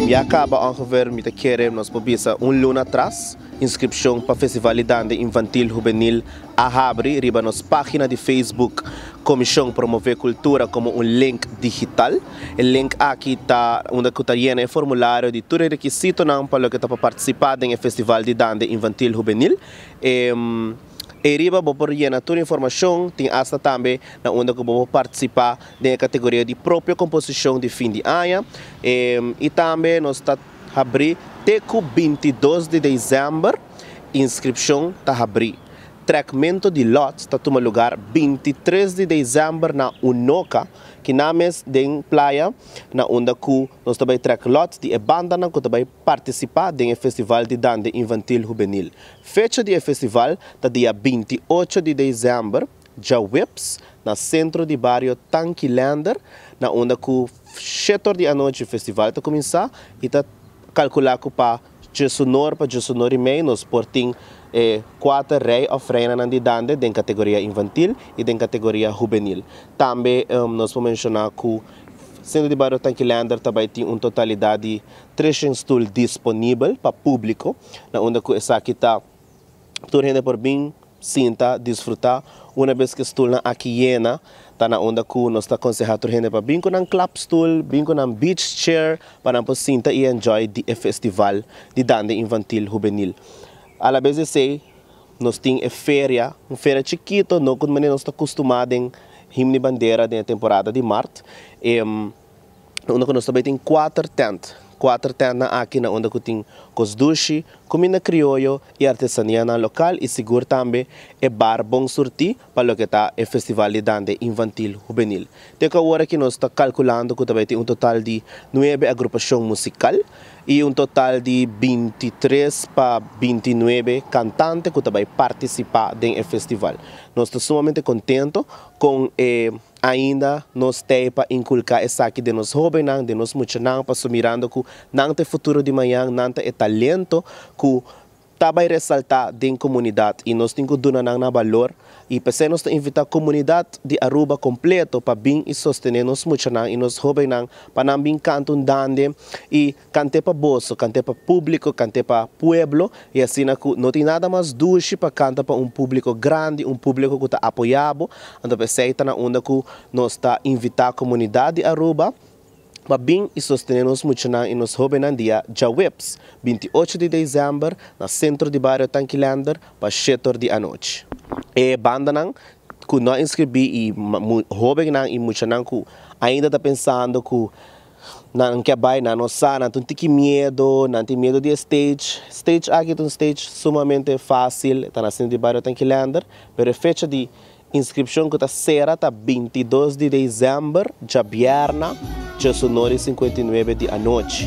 Ya caba ongeveer, mi ta kere, nos por bisa un luna atras, inscripcion pa Festival di Dande Infantil Hubenil a habri riba nos pagina di Facebook Comision Promove Cultura como un link digital. E link aki ta unda cu ta yena e formulario di tur e requisitonan pa loke ta pa participa den e Festival di Dande Infantil Hubenil. Ei riba bo por yena tur informacion, tin hasta tambe na unda cu bo por participa den e categoria di propio composicion di fin di aña. Y tambe nos ta habri te cu 22 di december, inscripcion ta habri. Trekmento di lot ta tuma lugar 23 di december na Unoca, cu mes den Playa, na unda cu nos tambe trek lot di e bandanan cu tambe participa den Festival di Dande Infantil Hubenil. Fecha di festival ta dia 28 di december, diahuebs, na centro di bario Tanki Leander, na unda cu 7 di anochi festival ta cuminsa y ta calcula cu pa 19 pa 19:30 nos por tin cuater rey of reina di dande den categoria infantil y den categoria hubenil. Tambe nos por menciona cu centro di bario Tanki Leander tambe tin un totalidad di 300 stoel disponibel pa publico, na unda cu esaki ta tur hende por bin sinta, disfruta. Un biaha cu stoel aki yena, ta na unda cu nos ta aconseha tur hende pa bin cu un klapstoel, bin cu un beach chair, pa nan por sinta y enjoy e festival di dande infantil hubenil. A la vez esey, nos tin e feria, un feria chikito, no cu nos ta acostumbra den Himno y Bandera den temporada di maart. Unda cu nos tambe tin cuater tent. Cuater tent na aki na unda cu tin cos dushi, cuminda crioyo y artesania na local y sigur tambe e bar bon surti pa loke ta e festival di dande infantil hubenil. Te awor cu nos ta calculando cu tambe tin un total di 9 agrupacion musical y un total di 23 pa 29 cantante cu tambe participa den e festival. Nos ta sumamente contento cu ainda nos tin pa inculca esaki den nos hobennan, den nos muchanan, pa mirando cu nan ta futuro di mañan, nan ta e talento cu ta bay resalta den comunidad y nos tin cu duna nan balor y pesey nos ta invita e comunidad di Aruba completo pa bin y sostene nos muchanan y nos hobennan pa nan bin canta un dande y canta pa boso, canta pa publico, canta pa pueblo y asina no tin nada mas dushi pa canta pa un publico grandi, un publico cu ta apoya bo. Anto pesey ta na unda cu nos ta invita e comunidad di Aruba pa bin y sostene nos muchanan y nos hobennan dia diahuebs, 28 di december, na centro di bario Tanki Leander, pa 7 di anochi. E bandanan cu no a inscribi y hobennan y muchanan cu ainda ta pensando cu nan kier bay, nan no sa, nan tin miedo, nan tin miedo di stage. Stage aki ta un stage sumamente facil, ta na centro di bario Tanki Leander, pero fecha di inscripcion cu ta sera ta 22 di december, diabierna, 19:59 di anochi.